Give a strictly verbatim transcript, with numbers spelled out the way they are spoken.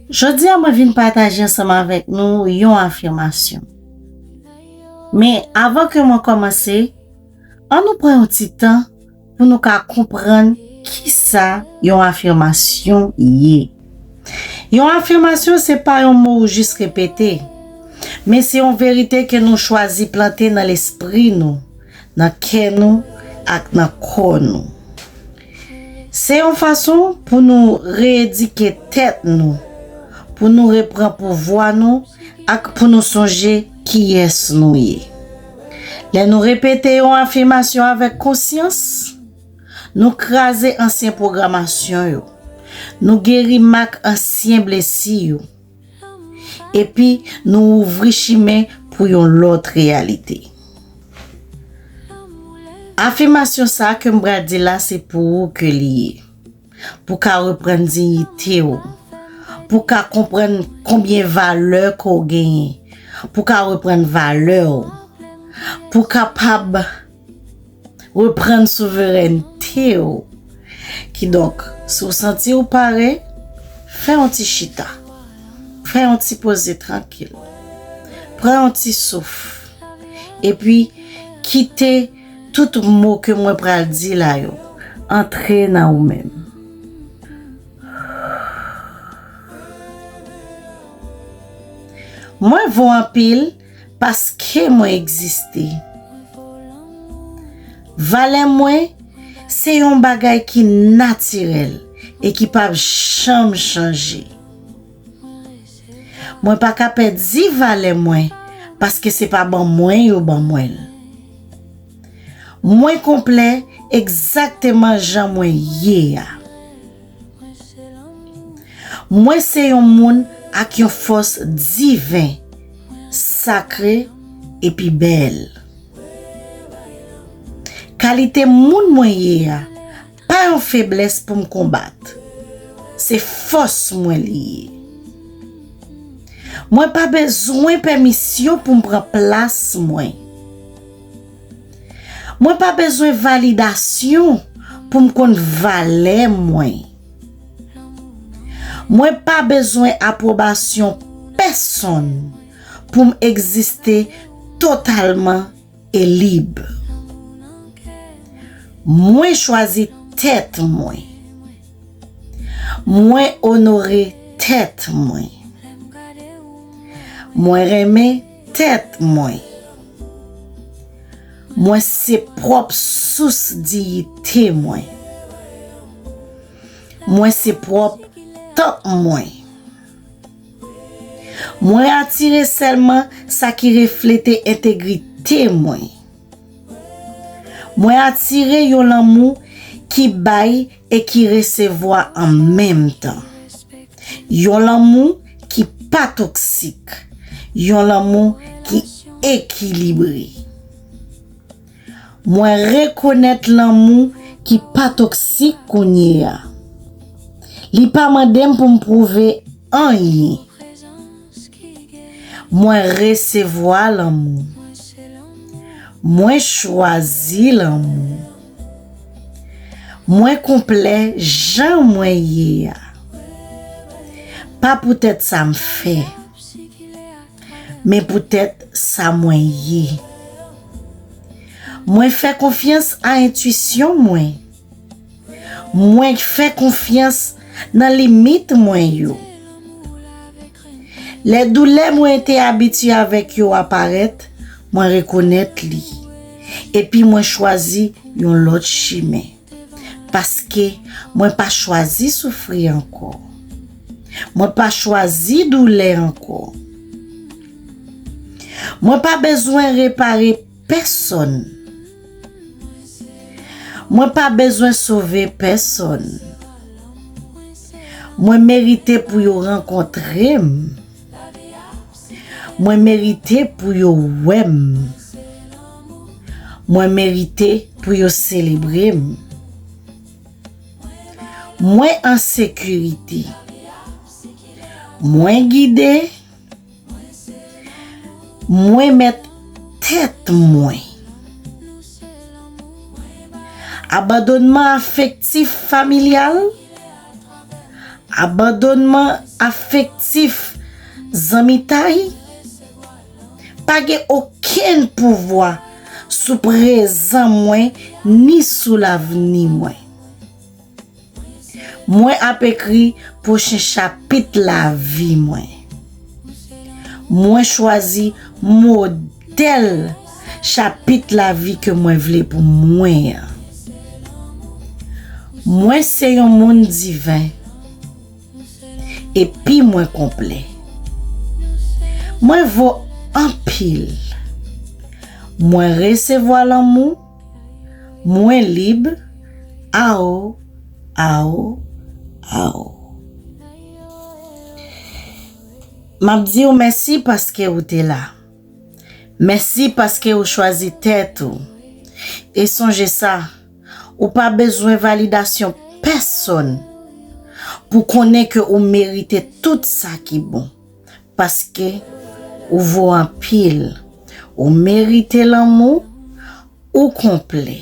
Jodi a, mwen vin pataje ansanm avèk nou yon afimasyon. Men, avan ke mwen kòmanse, ann nou pran yon ti tan pou nou ka konprann kisa yon afimasyon ye. Yon afimasyon se pa yon mo ou jis repete, men se yon verite ke nou chwazi plante nan lespri nou, nan kè nou ak nan kò nou. Se yon fason pou nou reyedike tèt nou, pou nou repran pouvwa nou ak pou nou sonje kiyès nou ye. Lè nou repete yon afimasyon avèk konsyans, nou kraze ansyen pwogramasyon yo. Nou geri mak ansyen blesi yo. Epi nou ouvri chimen pou yon lòt reyalite. Afimasyon sa ke m pral di la se pou ou ke li ye. Pou ka reprann diyite w. Pou ka konprann konbyen valè ke w genyen. Pou ka reprann valè w. Pou kapab reprann souverènte w. Kidonk, si w santi w pare, fè yon ti chita. Fè yon ti poze trankil. Pran yon ti souf. Epi, kite tout mo ke mwen pral di la yo antre nan ou menm. Mwen vo anpil paske mwen egziste. Valè mwen se yon bagay ki natirèl e ki p ap janm chanje. Mwen pa ka pèdi valè mwen paske se pa ban mwen yo ban mwen l. Mwen konplè egzakteman jan mwen ye a. Mwen se yon moun ak yon fòs diven, sakre, epi bèl. Kalite moun mwen ye a pa yon feblès pou m konbat. Se fòs mwen li ye. Mwen pa bezwen pèmisyon pou m pran plas mwen. Mwen pa bezwen validasyon pou m konn valè mwen. Mwen pa bezwen apwobasyon pèsonn pou m egziste totalman e lib. Mwen chwazi tèt mwen. Mwen onore tèt mwen. Mwen renmen tèt mwen. Mwen se pwòp sous diyite mwen. Mwen se pwòp tanp mwen. Mwen atire sèlman sa ki reflete entegrite mwen. Mwen atire yon lanmou ki bay e ki resevwa an menm tan. Yon lanmou ki pa toksik. Yon lanmou ki ekilibre. Mwen rekonèt lanmou ki pa toksik kounye a. Li pa mande m pou m pwouve anyen. Mwen resevwa lanmou. Mwen chwazi lanmou. Mwen konplè jan mwen ye a. Pa poutèt sa m fè, men poutèt sa mwen ye. Mwen fè konfyans a entwisyon mwen. Mwen fè konfyans nan limit mwen yo. Lè doulè mwen te abitye avèk yo aparèt, mwen rekonèt li. Epi mwen chwazi yon lòt chimen. Paske mwen pa chwazi soufri ankò. Mwen pa chwazi doulè ankò. Mwen pa bezwen repare pèsonn. Mwen pa bezwen sove pèsonn. Mwen merite pou yo rankontre m. Mwen merite pou yo wè m. Mwen merite pou yo selebre m. Mwen an sekirite. Mwen gide. Mwen mèt tèt mwen. Abandonman afektif familyal, Abandonman afektif, zanmitay, pa gen okenn pouvwa sou prezan mwen ni sou lavni mwen. Mwen ap ekri pwochen chapit lavi mwen. Mwen chwazi modèl chapit lavi ke mwen vle pou mwen an. Mwen se yon moun diven. Epi mwen konplè. Mwen vo anpil. Mwen resevwa lanmou. Mwen lib. Ao, ao, ao. M ap di w mèsi paske ou te la. Mèsi paske ou chwazi tèt ou. E sonje sa, ou pa bezwen validasyon pèsonn pou konnen ke ou merite tout sa ki bon. Paske ou vo anpil. Ou merite lanmou, ou konplè.